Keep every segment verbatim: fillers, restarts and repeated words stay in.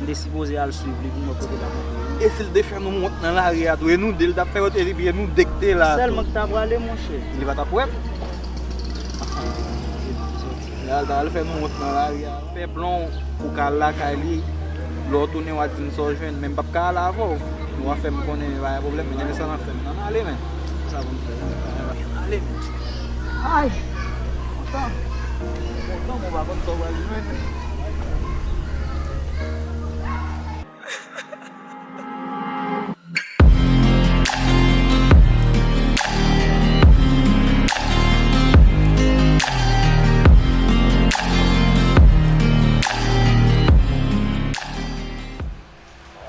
M te sipoze al swiv li pou m wè kote l ap antre. E si l te fè nou wont nan lari a tou, e nou de l t ap fè yo te li, e nou de k te la tou. Sèlman k ta prale, monchè. Li pa t ap wè m. L al, t al fè nou wont nan lari a. Fè plan w pou w ka al lakay li. Lè w tounen, w a di m sa w jwenn, men m p ap ka al avè w. Ou a fè m konnen pa gen pwoblèm, men demen sa nan fè m nan ale, men. Sa pou m fè, men. Ale, men. Ay! Kontan. Kontan, men w pa konn sa w pral jwenn.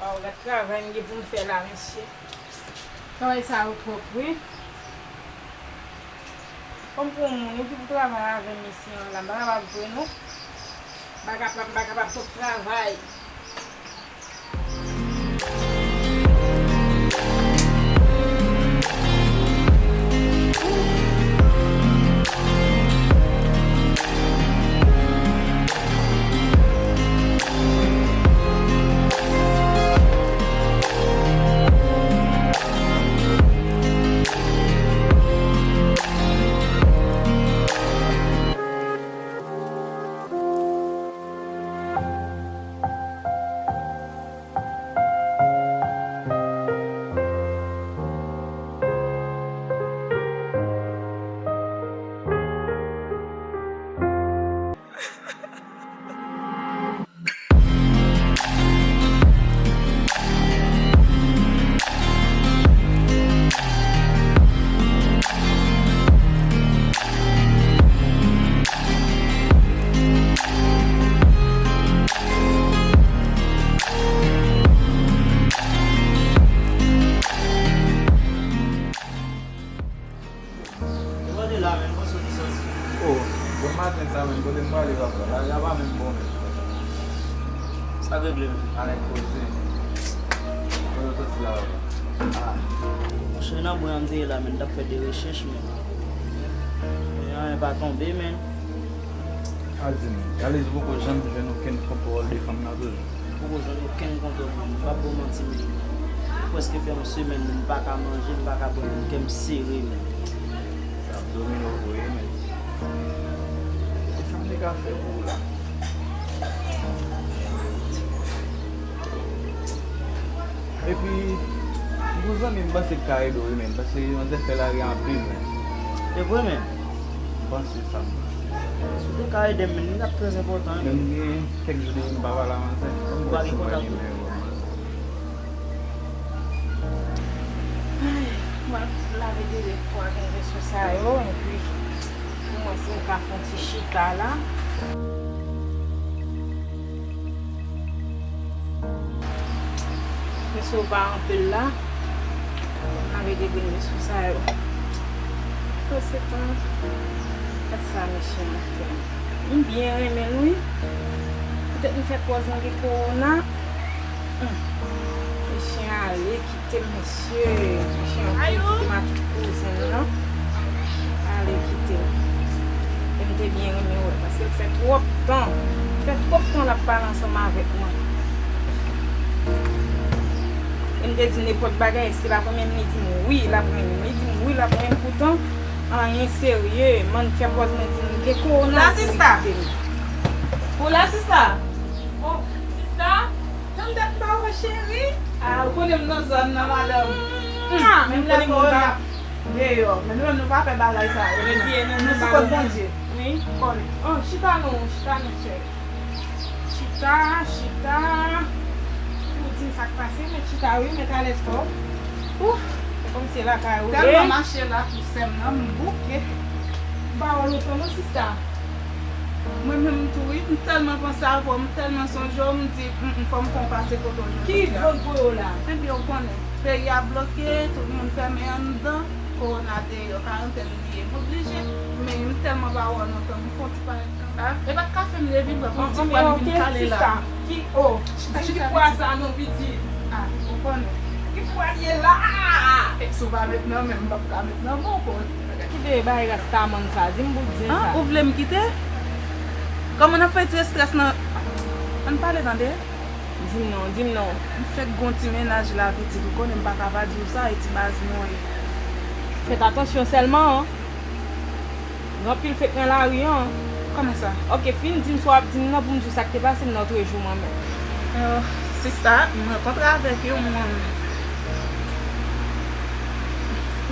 Waw, gad travay m gen pou m fè la, mesye. Travay sa yo twòp, wi. Kòm pou yon moun, wi, ki pou travay avè m isi an la, m pa kapab vre, non. M pa kapab, m pa kapab twòp travay. Gade la, men, bon, soti, soti. Oh, bon maten sa, men, kote m prale, papa? Lari a pa menm bon, men. Sa k regle, men? Anèk koze. Kote w soti la, papa? Ah. Monchè, nan bwen an m te ye la, men, m t ap fè de rechèch, men. Men anyen pa tonbe, men. Al di m, Galiz poko janm jwenn okenn foto de fanm nan toujou? Poko jwenn okenn foto, men m p ap ba w manti, men li prèske fè yon semèn, men m pa ka manje, m pa ka bwè, men kè m sere, men. Sa ap domine w vre, men. Kisa m te ka fè pou ou la? Epi, m gon zanmi m panse k ka ede w wi, men, paske manzè fè lari anpil, men. E vre, men? M panse sa, m panse sa. Si w te ka ede m, men, li t ap trè enpòtan, wi. Men m gen kèk jou depi m pa pale a manzè. Ou pa gen kontak li? Ay, m ap lave de lèt pou a gen resous sa yo, epi pou mwen, si m ka fè yon ti chita la. Mesye, ou pa anpil la. M lave de grenn resous sa yo. Konsekan, gad sa mesye an fè m. M byen renmen l, wi. Poutèt m fè pòz mwen gen kowona. Hmm. Mesye ale kite m, mesye. Mesye an kite m a tout kouzen l lan. Ale kite m. E m te byen renmen wè l, paske l fè twòp tan. Fè twòp tan l ap pale ansanm avèk mwen. E m te di nenpòt bagay, èske l ap renmen m? Li di m wi, l ap renmen m. Li di m wi, l ap renmen m. Poutan, anyen serye. Man fè pòz mwen di m gen kowona pou li kite m. Ou la, sista? Ou la, sista? Oh, sista? Tann dat m pa wè w, cheri. Ah, ou konnen m nan zòn nan, madanm. Hmm, men m konnen moun pa deyò. Men nou menm, nou pa fè bagay sa yo. Nou sou kont Bondye. Wi. Konnen. Oh, chita non, chita non, cheri. Chita, chita. Ou di m sa k pase, men chita wi, men talè sòt. Ouf, se kòmsi e lakay ou ye. Tèlman mache la tou, sè m nan, m bouke. M pa wè w lontan non, sista. Mwen menm tou wi, m tèlman panse avè w, m tèlman sonje w, m di, "Mm, mm, fò m fè yon pase kote w jodi a." Ki zòn kote w la? Ebyen, ou konnen, peyi a bloke, tout moun fèmen anndan, kowona deyò, karantèn li ye, m oblije. Men m tèlman pa wè w lontan, m fè yon ti pale. Ah, e pa t kafe m leve m pran, fè yon ti pwa m vin kale la. Sista, ki, oh, chita, chita, ki pwa sa non, pitit? Ah, ou konnen. Ki pwa l ye la? E si w pa met nan men m, m p ap ka met nan men w, ou konnen. Kite bagay rastaman sa, di m bout zen sa. Ah, ou vle m kite? Kòman n ap fè ti estrès nan? Ann pale tande. Di m non, di m non. M fèk gon ti mennaj la pitit, ou konnen m pa ka pa di w sa, e ti baz mwen ye. Fèt atansyon sèlman, an. Gen anpil fake nan lari an. Kòman sa? Ok, fin di m sa w ap di m nan pou m di w sa k te pase m nan lòt jou mwen menm. Sista, m rankontre avèk yon moun.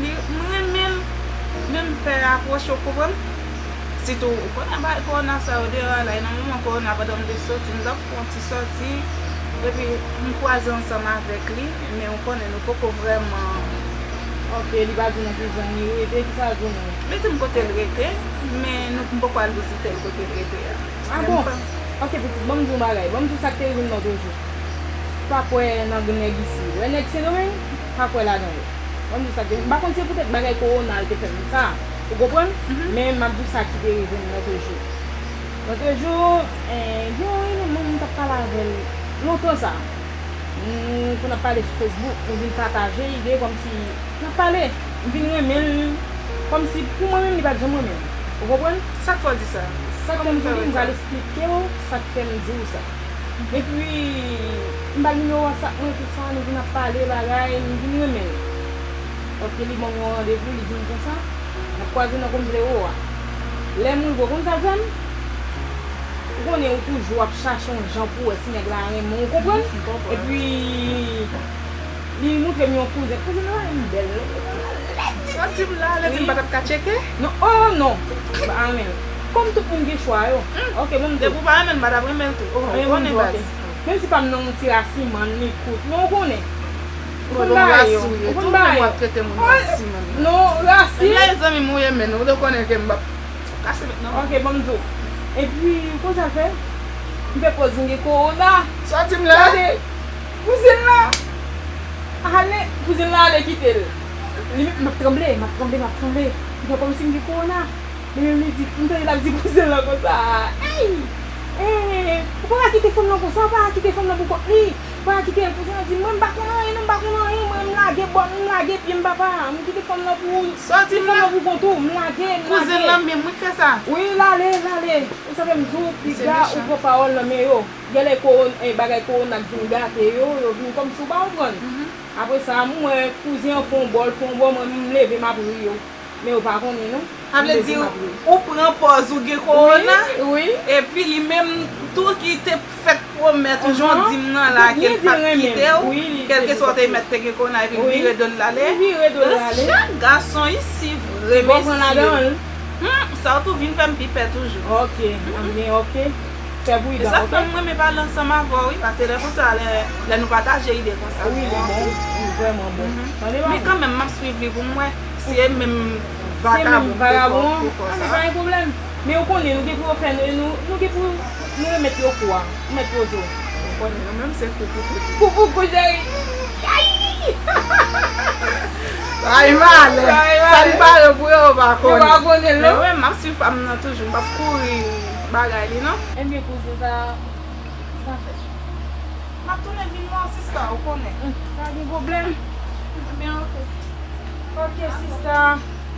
Li, m renmen l, men m pè apwoche, w konprann? Sitou, ou konnen bagay kowona sa yo deyò a la, e nan moman kowona, pandan m te soti, m t ap fè yon ti sòti, epi m kwaze ansanm avèk li, men ou konnen nou poko vrèman. Ok, li pa di w nan ki zòn li rete, kisa l di w menm? Li di m kote l rete, men nou, m poko al vizite l kote l rete a. Ah bon? Ok pitit, ban m di w yon bagay, ban m di w sa k te rive m nan lòt jou. Pa kwè nan nèg isi. Wè nèg Sendomeng, pa kwè ladan yo. Ban m di w sa k te rive m. M pa konn si se poutèt bagay kowona l te fè m sa. Ou konprann? Men m ap di w sa ki te rive m lòt jou. Lòt jou, eh, gen yon evenman m t ap pale avè l lontan sa. Nou konn ap pale sou Facebook, nou vin pataje ide kòmsi n ap pale. M vin renmen l kòmsi pou mwen menm li pa t janm renmen m. Ou konprann? Sa k fè w di sa? Sa k fè m di w, m pral eksplike w sa k fè m di w sa. Epi, m ba l nimewo WhatsApp mwen, tout sa, nou vin ap pale bagay, m vin renmen l. Ok, li ban m yon randevou, li di m konsa, n ap kwaze nan Konn Vle Wo a. Lè m rive, ou konn sa l fè m? Ou konnen ou toujou ap chache yon jan pou w wè si nèg la renmen w, ou konprann? Epi, li montre m yon kouzen. Kouzen nan renmen m bèl. Soti m la, lè di m pa t ap ka tcheke? Non, oh non! Amen. Kòm tout moun gen chwa yo. Ok, bon, depi w pa renmen l, m pa t ap renmen l tou. Oh, ou konnen baz. Menm si pa m nan yon ti rasiman, li kout. Men ou konnen. Ou konn bagay yo. Ou konn bagay yo. Non, rasis. Lè zanmi m ou ye men, ou te konnen ke m p ap kase met nan. Ok, ban m di w. Epi, konsa l fè? M fè pòz m gen kowona. Sòti m la. Gade, kouzin la ale, kouzin la ale kite l. Li menm, m ap tranble, m ap tranble, m ap tranble. M fè kòmsi m gen kowona. Li menm li di, m tande l ap di kouzin l lan konsa, ey! Eh, ou pa ka kite fanm nan konsa, ou pa ka kite fanm nan pou kont li. Ou pa ka kite l konsa, di, mwen m pa konn anyen non, m pa konn anyen, mwen m lage bòt, m lage pye m papa, m kite fanm nan pou, kite fanm nan pou kont ou, m lage, m lage. Kouzin l lan menm wi k fè sa? Wi, l ale, l ale. E sa fè m di w, piga ou pran pawòl nan men yo. Genlè kowon-, eh, bagay kowona k vin gate yo, yo vin kòmsi ou pa konprann. Apre sa, m wè kouzen an fè yon bò, l fè yon bò, mwen menm m leve m ap ri yo. Men yo pa konnen non. Sa vle di, ou pran pòz ou gen kowona, epi li menm tou ki te fèk pwomèt ou jan w di m nan la ke l p ap kite w, kèlkeswa w te mèt te gen kowona, epi l vire do l l ale. Chak gason isi vre mesye. Hum, sa w tou vin fè m pi pè toujou. Ok, anben ok. Fè pridan, ok? E sa k fè m renmen pale ansanm avè w wi, paske lè konsa, lè, lè nou pataje ide konsa. Wi, li bon, li vrèman bon. Tande pa. Men kanmenm, m ap swiv li pou m wè si e menm vakabon k te fè w sa. Anben pa gen pwoblèm. Men ou konnen, nou gen pou yo fè, nou, nou gen pou nou remèt yo kou a. Ou mèt poze w. Ou konnen, nou menm se kou pou kou. Kou pou kou, cheri. Ay, malè. Sa li pare pou yo, yo pa konnen. Yo pa konnen, non. Men wi, m ap swiv pa m nan toujou. M p ap kouri bagay li, non. Ebyen, kouzin, sa, sa fèt. M ap tounen vin wè w, sista, ou konnen. Pa gen pwoblèm. Ebyen, ok. Ok, sista.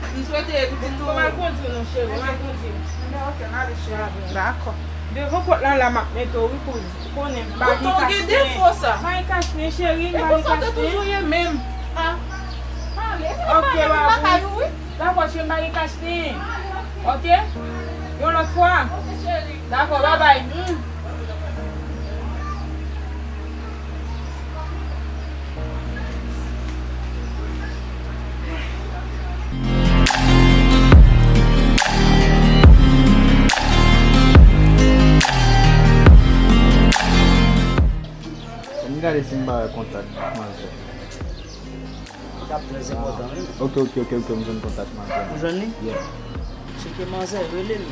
M swete pitit ou. Mwen mal kondwi, non, cheri. Mwen mal kondwi. Ebyen, ok, n ale, cheri. Dakò. Devan pòt la, la, m ap mete w, wi, kouz. Ou konnen, m pa gen kach nen. M pa gen kach nen, cheri, m pa gen kach nen. E konsa w te toujou ye menm. Ah. Ale, e pa ale, m lakay ou, wi. Dakò, cheri, m pa gen kach nen. Ok? Yon lòt fwa. Ok, cheri. Dakò, babay. Ann gade si m pa wè kontak manzè. Li t ap trè enpòtan, wi. Ok, ok, ok, ok, m jwenn kontak manzè. Ou jwenn li? Yeah. Tcheke manzè, rele l.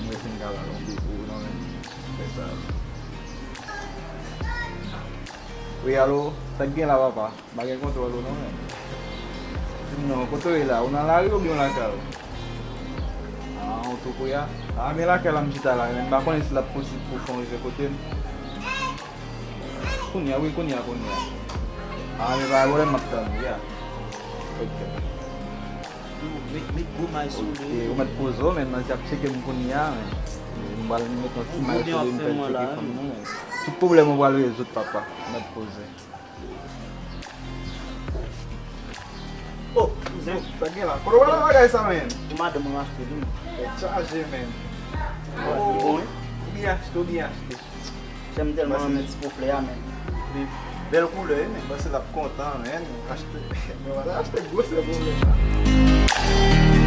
Mwen fin gade yon depo, non, men. Fè sa. Wi, alo, sa k gen la, papa? M pa gen kontwòl ou non, men. Di m non, kote w ye la? Ou nan lari oubyen w lakay ou? Ah, ou tou kouri a? Ah, men lakay la m chita la, men m pa konnen si l ap posib pou w fè yon rive kote m. Kounye a, wi, kounye a, kounye a. Ah, men pa gen pwoblèm, m ap tann ou, ya. Ok. Ou met, met gwo may sou li. Ok, ou mèt poze w, men manzè ap tcheke m kounye a, men. M pral met yon ti may sou li, m fè l tcheke fanm nan, men. Tout pwoblèm ou pral rezoud, papa. Mèt poze. Oh, kouzen. Sa gen la? Kote w pral bagay sa, menm? Pou madanm mwen achte li. Tèt chaje, menm. Li bon, wi. Ou byen achte, ou byen achte. Sè m tèlman renmen ti po flè a, menm. Li bèl koulè, wi, menm. Panse l ap kontan, menm. Achte, mwen pral achte gwo sè pou mwen.